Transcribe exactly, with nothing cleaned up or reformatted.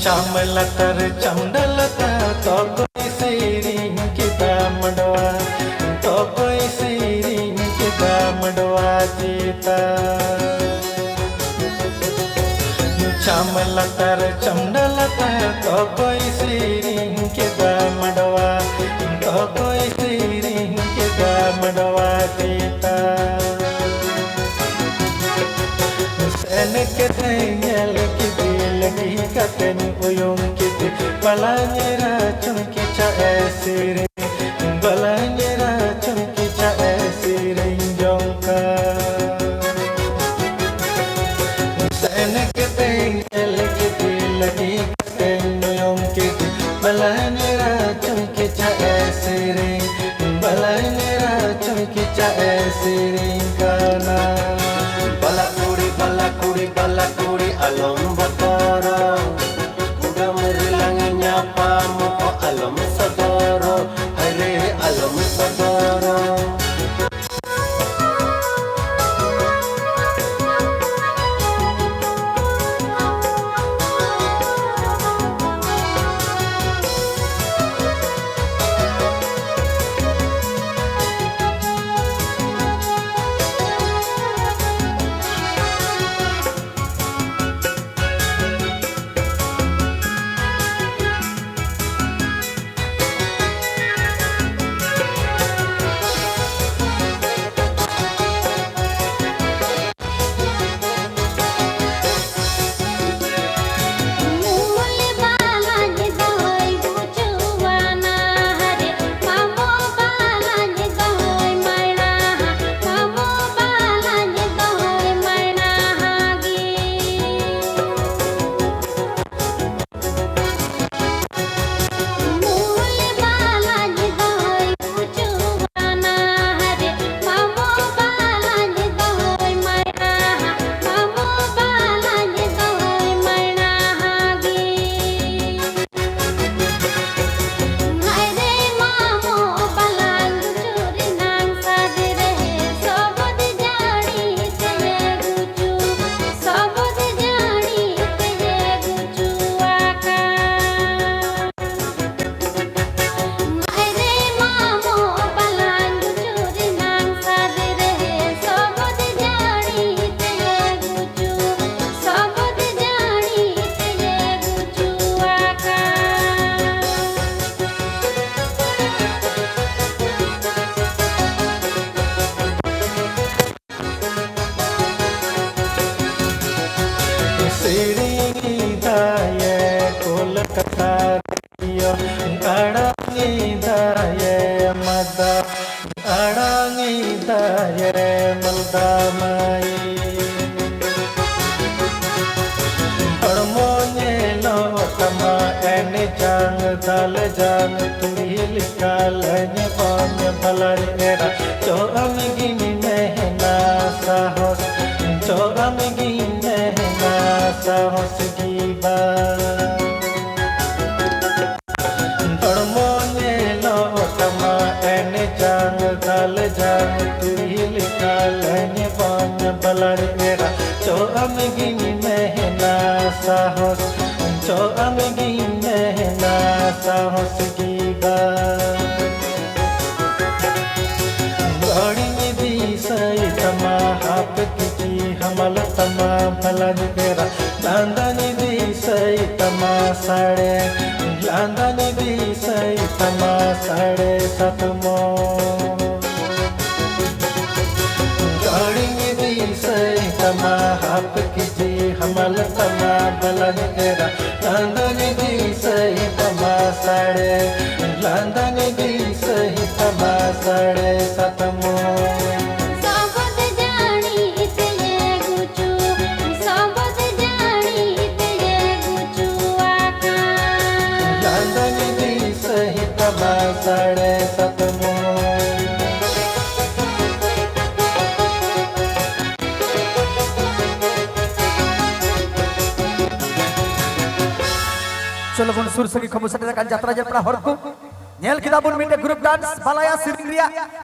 ᱪᱟᱢ ᱞᱟᱛᱟᱨ ᱪᱟᱢᱰᱟ ᱞᱟᱛᱟᱨ ᱛᱚᱠᱚᱭ ᱥᱮᱨᱮᱧ ᱠᱮᱫᱟ ᱢᱟᱰᱣᱟ, ᱛᱚᱠᱚᱭ ᱥᱮᱨᱮᱧ ᱠᱮᱫᱟ ᱢᱟᱰᱣᱟ ᱪᱮᱛᱟᱱ᱾ ᱪᱟᱢ ᱞᱟᱛᱟᱨ ᱪᱟᱢᱰᱟ ᱞᱟᱛᱟᱨ ᱛᱚᱠᱚᱭ ᱥᱮᱨᱮᱧ ᱠᱮᱫᱟ ᱢᱟᱰᱣᱟ, ᱛᱚᱠᱚᱭ ᱥᱮᱨᱮᱧ ᱠᱮᱫᱟ ᱢᱟᱰᱣᱟ ᱪᱮᱛᱟᱱ᱾ ᱥᱮᱱ ᱠᱟᱛᱮ ᱧᱮᱞ ᱠᱮᱫᱮ ᱞᱟᱹᱜᱤᱫ ᱠᱟᱛᱮᱧ ᱩᱭᱩᱝ ᱠᱮᱫᱮ, ᱵᱟᱞᱟ ᱧᱮᱨᱟ ᱪᱩᱢᱠᱤ ᱪᱟᱜ ᱮ ᱥᱮᱨᱮᱧ, ᱵᱟᱞᱟ ᱧᱮᱨᱟ ᱪᱩᱢᱠᱤ ᱪᱟᱜ ᱮ ᱥᱮᱨᱮᱧ ᱡᱚᱝ ᱠᱟᱱ᱾ ᱥᱮᱱ ᱠᱟᱛᱮ ᱧᱮᱞ ᱠᱮᱫᱮ ᱞᱟᱹᱜᱤᱫ ᱠᱟᱛᱮᱧ ᱩᱭᱩᱝ ᱠᱮᱫᱮ, ᱵᱟᱞᱟ ᱧᱮᱨᱟ ᱪᱩᱢᱠᱤ ᱪᱟᱜ ᱮ ᱥᱮᱨᱮᱧ, ᱵᱟᱞᱟ ᱧᱮᱨᱟ ᱪᱩᱢᱠᱤ ᱪᱟᱜ ᱮ ᱥᱮᱨᱮᱧ ᱠᱟᱱᱟ᱾ ᱵᱟᱞᱟ ᱠᱩᱲᱤ, ᱵᱟᱞᱟ ᱠᱩᱲᱤ, ᱵᱟᱞᱟ ᱠᱩᱲᱤ, ᱟᱞᱚᱢ ᱵᱚᱛᱚᱨᱚᱜ᱾ ᱠᱩᱰᱟᱹᱢ ᱨᱮᱞᱟᱝ ᱧᱟᱯᱟᱢᱚᱜ, ᱟᱞᱚᱢ ᱥᱚᱫᱚᱨᱚᱜ᱾ ᱛᱟᱢᱟᱭ᱾ ᱦᱚᱲᱢᱚ ᱧᱮᱞᱚᱜ ᱛᱟᱢᱟ ᱮᱱᱮᱡᱟᱝ ᱫᱟᱞᱮᱡᱟᱝ ᱛᱩᱲᱤ ᱞᱮᱠᱟ ᱞᱮᱧ ᱵᱟᱧ ᱵᱟᱞᱟᱨ ᱮᱨᱟ᱾ ᱪᱚ ᱟᱢᱜᱤᱧ ᱢᱮᱱᱟ ᱥᱟᱦᱚᱥ, ᱪᱚ ᱟᱢᱜᱤᱧ ᱢᱮᱱᱟ ᱥᱟᱦᱚᱥ ᱜᱤᱵᱟ᱾ ᱦᱚᱲᱢᱚ ᱧᱮᱞᱚᱜ ᱛᱟᱢᱟ ᱮᱱᱮᱡᱟᱝ ᱫᱟᱞᱮᱡᱟᱝ ᱛᱩᱲᱤ ᱞᱮᱠᱟ ᱞᱮᱧ ᱵᱟᱧ ᱵᱟᱞᱟᱨ ᱮᱨᱟ᱾ ᱪᱚ ᱟᱢᱜᱤᱧ ᱢᱮᱱᱟ ᱥᱟᱦᱚᱥ, ᱪᱚ ᱟᱢᱜᱤᱧ ᱢᱮᱱᱟ ᱥᱟᱦᱚᱥ ᱜᱤᱵᱟ᱾ ᱜᱟᱹᱲᱤᱧ ᱫᱤᱥᱟᱹᱭ ᱛᱟᱢᱟ ᱦᱟᱯᱮ ᱠᱤᱪᱷᱤ ᱦᱟᱢᱟᱞ ᱛᱟᱢᱟ ᱵᱷᱟᱞᱟᱧ ᱮᱨᱟ᱾ ᱞᱟᱸᱫᱟᱧ ᱫᱤᱥᱟᱹᱭ ᱛᱟᱢᱟ ᱥᱟᱲᱮ, ᱞᱟᱸᱫᱟᱧ ᱫᱤᱥᱟᱹᱭ ᱛᱟᱢᱟ ᱥᱟᱲᱮ ᱥᱟᱛᱢᱚ᱾ ᱜᱟᱹᱲᱤᱧ ᱫᱤᱥᱟᱹᱭ ᱛᱟᱢᱟ ᱦᱟᱯᱮ ᱠᱤᱪᱷᱤ ᱦᱟᱢᱟᱞ ᱛᱟᱢᱟ ᱵᱷᱟᱞᱟᱧ ᱮᱨᱟ᱾ ᱞᱟᱸᱫᱟᱧ ᱫᱤᱥᱟᱹᱭ ᱛᱟᱢᱟ ᱥᱟᱲᱮ, ᱞᱟᱸᱫᱟᱧ ᱫᱤᱥᱟᱹᱭ ᱛᱟᱢᱟ ᱥᱟᱲᱮ ᱥᱟᱛᱢᱚ᱾ ᱥᱚᱵᱚᱫ ᱡᱟᱹᱱᱤ ᱛᱮᱭᱮ ᱜᱩᱪᱩ, ᱥᱚᱵᱚᱫ ᱡᱟᱹᱱᱤ ᱛᱮᱭᱮ ᱜᱩᱪᱩ ᱟᱠᱟᱱ᱾ ᱞᱟᱸᱫᱟᱧ ᱫᱤᱥᱟᱹᱭ ᱛᱟᱢᱟ ᱥᱟᱲᱮ ᱥᱟᱛᱢᱚ᱾ ᱪᱚᱞᱚ ᱵᱚᱱ ᱥᱩᱨ ᱥᱟᱺᱜᱤᱧ ᱠᱷᱚᱱ ᱵᱚᱱ ᱥᱮᱴᱮᱨ ᱟᱠᱟᱱ ᱡᱟᱛᱨᱟ ᱧᱮᱞ ᱯᱮᱲᱟ ᱦᱚᱲ ᱠᱚ᱾ ᱧᱮᱞ ᱠᱮᱫᱟ ᱵᱚᱱ ᱢᱤᱫᱴᱮᱱ ᱜᱨᱩᱯ ᱰᱟᱱᱥ ᱵᱟᱞᱟᱭᱟ ᱥᱮᱨᱮᱧ ᱨᱮᱭᱟᱜ